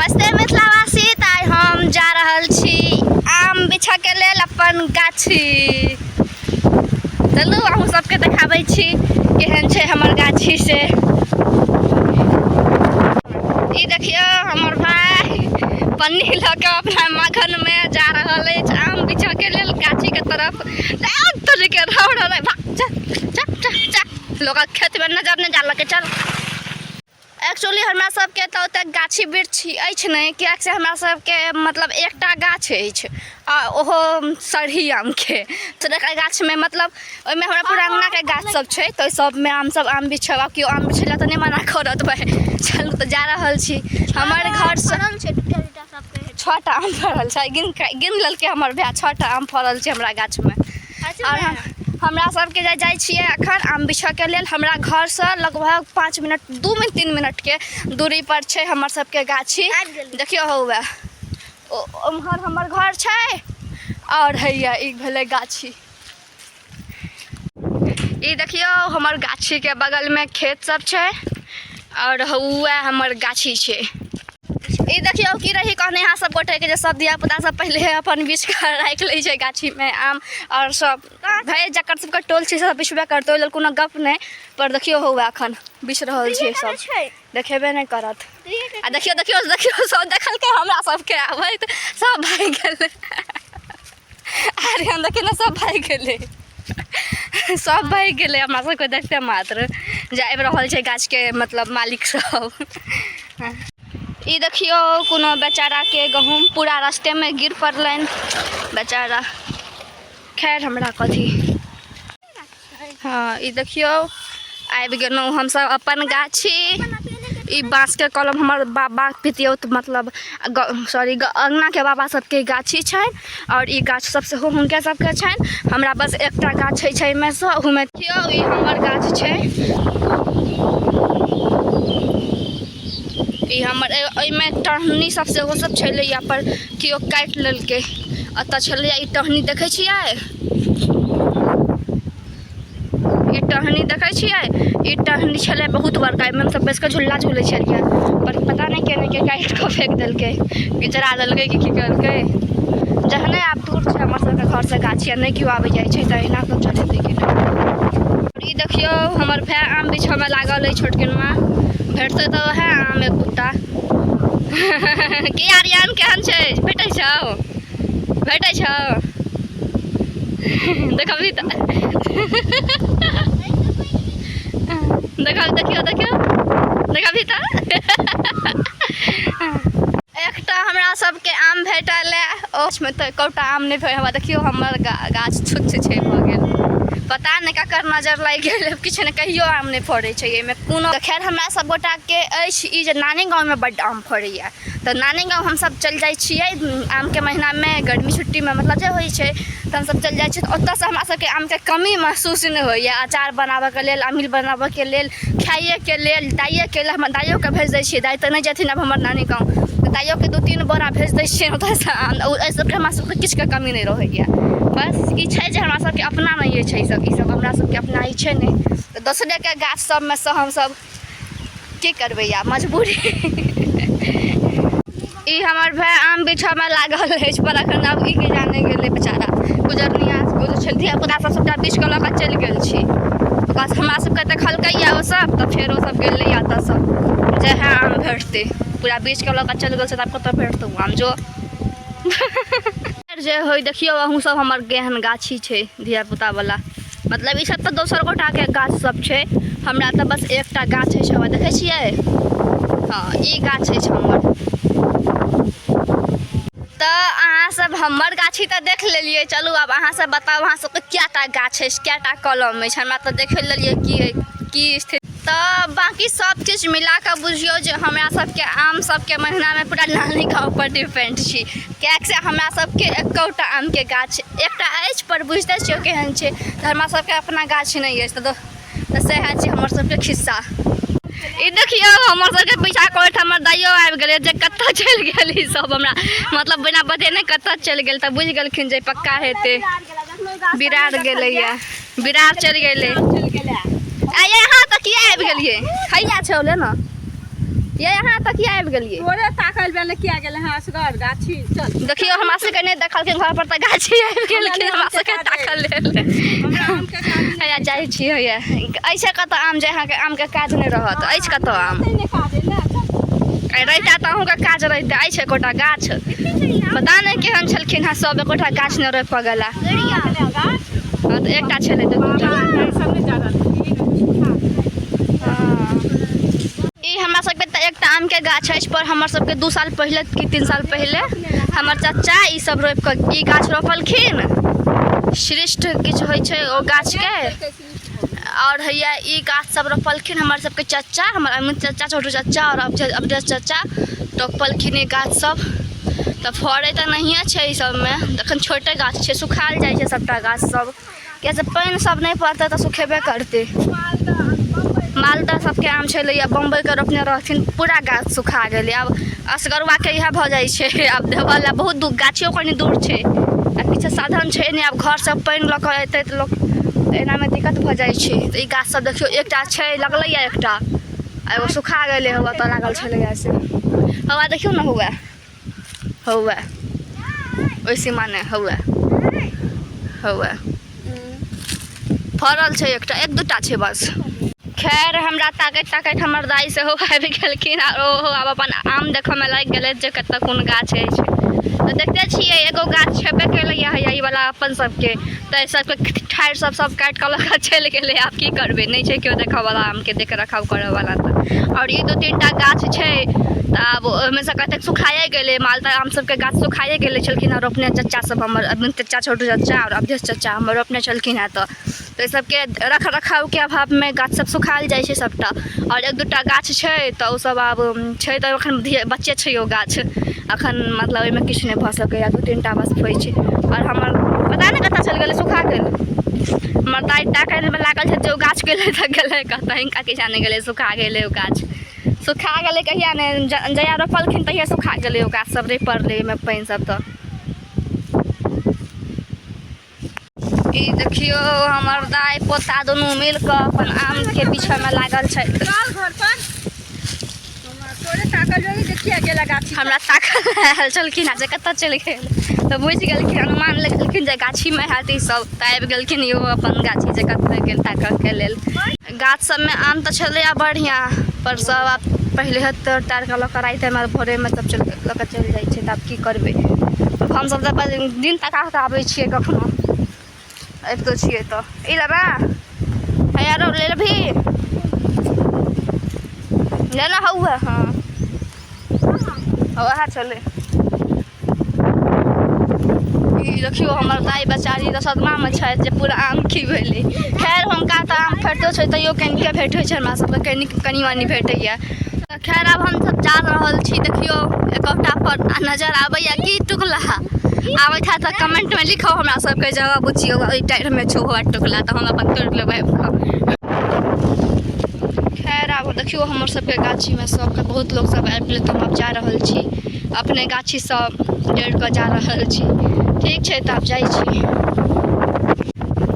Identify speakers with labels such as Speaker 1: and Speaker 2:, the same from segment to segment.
Speaker 1: नमस्ते मिथिलावासी। तऽ आइ हम जा रहल छी आम बिछऽके लेल अपन गाछी। चलू अहूँ सबके देखाबै छी केहन छै हमर गाछी से। ई देखियौ हमर भाय पन्नी लऽ कऽ अपना मगनमे जा रहल अछि आम बिछऽके लेल गाछीके तरफ। तोरीके रह भाग, चल चल चल चल, लोकक खेतमे नजर नहि डालऽके, चल। एक्चुअली हमरा सबके तऽ ओतेक गाछी वृक्षी अछि नहि, किएक से हमरा सबके मतलब एकटा गाछ अछि आ ओहो सरही आमके। तऽ गाछमे मतलब ओहिमे हमरा पूरा अङ्गनाके गाछ सब छै, तऽ ओहि सबमे आम सब आम बिछब। आब केओ आम बिछै लए तऽ नहि मना करत भाय। चलू तऽ जा रहल छी। हमर घरसँ छओ टा आम फड़ल छै, गिन गिन लेलकै हमर भाय। छओ टा आम फड़ल छै हमरा गाछमे। आओर हम हमरा सबके जे जाइ छियै अखन आम बिछऽके लेल, हमरा घरसँ लगभग 5 मिनट, 2 मिनट, 3 मिनटके दूरी पर छै हमर सबके गाछी। देखियौ, हौ वएह ओम्हर हमर घर छै आओर हैया ई भेलै गाछी। ई देखियौ, हमर गाछीके बगलमे खेत सब छै आओर हौए हमर गाछी छै। ई देखियौ, की रही कहने अहाँ सब गोटेके जे सब धिया पुता सब पहिले अपन बीछ कऽ राखि लै छै गाछीमे आम। आओर सब भाय जकर सबके टोल छै सब बिछबे करतै, ओहि लेल कोनो गप नहि। पर देखियौ, हौए अखन बिछ रहल छै सब, देखेबे नहि करत। आ देखियौ देखियौ देखियौ, सब देखलकै हमरा सबके आबैत, सब भागि गेलै। अरे हम देखियौ ने, सब भागि गेलै, सब भागि गेलै हमरा सबके देखते मात्र, जे आबि रहल छै गाछके मतलब मालिक सब। ई देखियौ, कोनो बेचाराके गहूँम पूरा रास्तेमे गिर पड़लनि बेचारा। खैर, हमरा कथी। हँ, ई देखियौ, आबि गेलहुँ हमसब अपन गाछी। ई बाँसके कलम हमर बाबा पितियौत, मतलब सॉरी, अङ्गनाके बाबा सबके गाछी छनि आओर ई गाछ सब सेहो हुनके सबके छनि। हमरा बस एकटा गाछ छै एहिमे सँ। ओहूमे देखियौ, ई हमर गाछ छै। ई हमर एहिमे टहनी सब सेहो सब छलैया, पर केओ काटि लेलकै। एतऽ छलैया ई टहनी, देखै छियै? ई टहनी देखै छियै? ई टहनी छलै बहुत बड़का, एहिमे हमसब बैस कऽ झूला झूलै छलियै, पर पता नहि केने के काटि कऽ फेक देलकै कि जरा देलकै कि की केलकै। जहने आब दूर छै हमर सबके घरसँ गाछी आ नहि केओ आबै जाइ छै, तऽ एहिना सब चलेतै कि नहि। ई देखियौ, हमर भाय आम बिछऽमे लागल अछि छोटकिनमा। भेटतै तऽ वएह आम एक दूटा। की आर्यन, केहन छै? भेटै छौ? भेटै छौ? देखबही तऽ देखब। देखियौ देखियौ, देखबही तऽ। एकटा हमरा सबके आम भेटल है, ओहिमे तऽ एकोटा आम नहि भेल हमरा। देखियौ, हमर गाछ छुच्छ छै भऽ गेल, पता नहि ककर नजर लागि गेल, किछु नहि, कहियो आम नहि फड़ै छै एहिमे कोनो। खैर, हमरा सब गोटाके अछि ई जे नानी गाँवमे बड्ड आम फड़ैया, तऽ नानी गाँव हमसब चलि जाइ छियै आमके महीनामे, गर्मी छुट्टीमे मतलब जे होइ छै, तऽ हमसब चलि जाइ छियै। तऽ ओतऽसँ हमरा सबके आमके कमी महसूस नहि होइए। अचार बनाबऽके लेल, अमील बनाबऽके लेल, खाइएके लेल, दाइएके लेल, हमर दाइयोके भेज दै छियै। दाइ तऽ नहि जेथिन आब हमर नानी गाँव, तऽ दाइयोके 2-3 बोरा भेज दै छियै ओतऽसँ आम। एहि सबके हमरा सबके किछुके कमी नहि रहैए। बस ई छै जे हमरा सबके अपना नहि अछि ई सब। ई सब हमरा सबके अपना ई छै नहि, तऽ दोसरेके गाछ सबमे सँ हमसब की करबै आब, मजबूरी। ई हमर भाय आम बिछऽमे लागल अछि, पर अखन आब ई के जाने गेलै बेचारा गुजरनिया ओ जे छै। धिया पुता सब सबटा बिछ कऽ लऽ कऽ चलि गेल छै। ओकरा हमरा सबके देखलकैया ओ सब, तऽ फेर ओ सब गेलैया एतऽसँ जएह आम भेटतै। पूरा बिछ कऽ लऽ कऽ चलि गेल छै, तऽ आब कतऽ भेटतै ओ आम? जो जे होइ। देखियौ अहूँ सब, हमर केहन गाछी छै धिया पुता वाला। मतलब ई सब तऽ दोसर गोटाके गाछ सब छै, हमरा तऽ बस एकटा गाछ अछि हमर। देखै छियै? हँ, ई गाछ अछि हमर। तऽ अहाँ सब हमर गाछी तऽ देख लेलियै। चलू, आब अहाँ सब बताउ, अहाँ सबके कएटा गाछ अछि, कएटा कलम अछि? हमरा तऽ देखे लेलियै की की स्थिति। तऽ बाँकी सब चीज मिलाकऽ बुझियौ जे हमरा सबके आम सबके महीनामे पूरा नानी गाँव पर डिपेंड छी, किएक से हमरा सबके एकोटा आमके गाछ एकटा अछि, पर बुझिते छियै केहन छै। तऽ हमरा सबके अपना गाछ नहि अछि, तऽ सएह छै हमर सबके खिस्सा। ई देखियौ, हमर सबके पीछा करैत हमर दाइयो आबि गेलै जे कतऽ चलि गेल ई सब, हमरा मतलब बिना बतेने कतऽ चलि गेल। तऽ बुझि गेलखिन जे पक्का हेतै। बिरार गेलैया, बिरार चलि गेलै। आ यहाँ तऽ किया आबि गेलियै? हैया छौ, ले ने। ये यहाँ तक किया आबि गेलियै?
Speaker 2: तोरे ताकल बेल किया गेलै हँ असगर गाछी चल।
Speaker 1: देखियौ हमरा सबके नहि देखलखिन घर पर तऽ गाछी आबि गेलखिन हमरा सबके ताकल लेल।
Speaker 2: हमरा आमके काज
Speaker 1: हैया जाइ छी हैया ऐसे कतऽ आम जे अहाँके आमके काज नहि रहत अछि कतऽ आम?
Speaker 2: नहि काज ने चल।
Speaker 1: आ रहिता तऽ अहूँके काज रहितै। अछि एकोटा गाछ? पता नहि केहन छलखिन हँ सब एकोटा गाछ नहि रोपि कऽ गेला।
Speaker 2: गाछ
Speaker 1: हँ तऽ एकटा छलै तऽ दूटा। ई हमरा सबके तऽ एकटा आमके गाछ अछि पर हमर सबके 2 साल पहिले कि 3 साल पहिले हमर चचा ई सब रोपि कऽ ई गाछ रोपलखिन। श्रेष्ठ किछु होइ छै ओ गाछके। और हैया ई गाछ सब रोपलखिन हमर सबके चचा, हमर अमित चचा, छोटू चचा और अवधेश चचा रोपलखिन ई गाछ सब। तऽ फड़ै तऽ नहिए छै ई सबमे, एखन छोटे गाछ छै, सुखायल जाइ छै सबटा गाछ सब। किया से पानि सब नहि पड़तै तऽ सुखेबे करतै। मालदह सबके आम छलैया बम्बइके रोपने रहथिन, पूरा गाछ सुखा गेलै। आब असगरुआके इएह भऽ जाइ छै। आब देबऽ लए बहुत दूर गाछियो कनि दूर छै आ किछु साधन छै नहि। आब घरसँ पानि लऽ कऽ एतै तऽ लोक एनामे दिक्कत भऽ जाइ छै। तऽ ई गाछ सब देखियौ एकटा छै लगलैया एकटा आ एगो सुखा गेलै। हौआ तऽ लागल छलैया से हौआ देखियौ ने, हौआ हौआ ओहि सीमा नहि हौआ हौआ फड़ल छै एकटा, एक दूटा छै बस। खैर हमरा ताकैत ताकैत हमर दाइ सेहो आबि गेलखिन आ ओहो आब अपन आम देखऽमे लागि गेलै जे कतऽ कोन गाछ अछि। तऽ देखते छियै एगो गाछ छेबे केलैया हैया ई वाला अपन सबके, तऽ सबके ठाढ़ि सब सब काटि कऽ लऽ कऽ चलि गेलै। आब की करबै, नहि छै केओ देखऽवला आमके देख रखाव करऽवला। तऽ आओर ई 2-3 टा गाछ छै तऽ आब ओहिमे सँ कतेक सुखाए गेलै। मालदह आम सबके गाछ सुखाए गेलै। छलखिन हँ रोपने चचा सब हमर अरविन्द चचा, छोटू चचा आओर अवधेश चचा हमर रोपने छलखिन हँ। तऽ एहि सबके रख रखावके अभावमे गाछ सब सुखायल जाइ छै सबटा। आओर 1-2 टा गाछ छै तऽ ओ सब आब छै तऽ एखन बच्चे छै ओ गाछ, एखन मतलब ओहिमे किछु नहि भऽ सकैए। 2-3 टा बस होइ छै। आओर हमर पता नहि कतऽ चलि गेलै, सुखा गेल। हमर दाइ ताकैमे लागल छै जे ओ गाछ गेलै तऽ गेलै कतऽ, हिनका किछु नहि गेलै, सुखा गेलै ओ गाछ। सुखा गेलै कहिया नहि, जहिया रोपलखिन तहिया सुखा गेलै ओ गाछ सब, नहि पड़लै ओहिमे पानि सब। तऽ ई देखियौ हमर दाइ पोता दुनू मिल कऽ अपन आम के पीछा में लागल छै। हमरा ताकल आयल छलखिन जे कतऽ चलि गेल, तऽ बुझि गेलखिन, अनुमान लगेलखिन जे गाछीमे हैत ई सब, तऽ आबि गेलखिन इहो अपन गाछी जे कतऽ गेल ताकऽ के लेल। गाछ सबमे आम तऽ छलैया बढ़िआँ, पर सब आब पहिले तोड़ि ताड़ि कऽ लऽ कऽ रातिमे भोरेमे सब लऽ कऽ चलि जाइ छै। तऽ आब की करबै, हमसब तऽ दिन तका कऽ आबै छियै, कखनो अबितो छियै। तऽ ई लेबै हैया रो ले लेबही लेना हौआ? हाँ उएह छलै। ई देखियौ हमर दाइ बेचारी तऽ सदमामे छथि जे पूरा आम की भेलै। खैर हुनका तऽ आम फड़ितो छै तैयो कनिके भेटै छै, हमरा सबके कनि कनि मनि भेटैया। तऽ खैर आब हमसब जा रहल छी। देखियौ एकोटा पर नजर आबैया की टुकला आबैत हैत तऽ कमेंटमे लिखो हमरा सबके जगह बुझियौ ओहि टाइममे छौ टुकला, तऽ हम अपन तोड़ि लेबै आबि कऽ। खैर आब देखियौ हमर सबके गाछीमे सबके बहुत लोक सब आबि गेलै, तऽ हम आब जा रहल छी अपने गाछीसँ जड़ि कऽ जा रहल छी। ठीक छै, तऽ आब जाइ छी।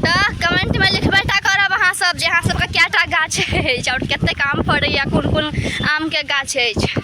Speaker 1: तऽ कमेंटमे लिखबे टा करब अहाँ सब जे अहाँ सबके कएटा गाछ अछि आओर कतेक आम फड़ैया, कोन कोन आमके गाछ अछि।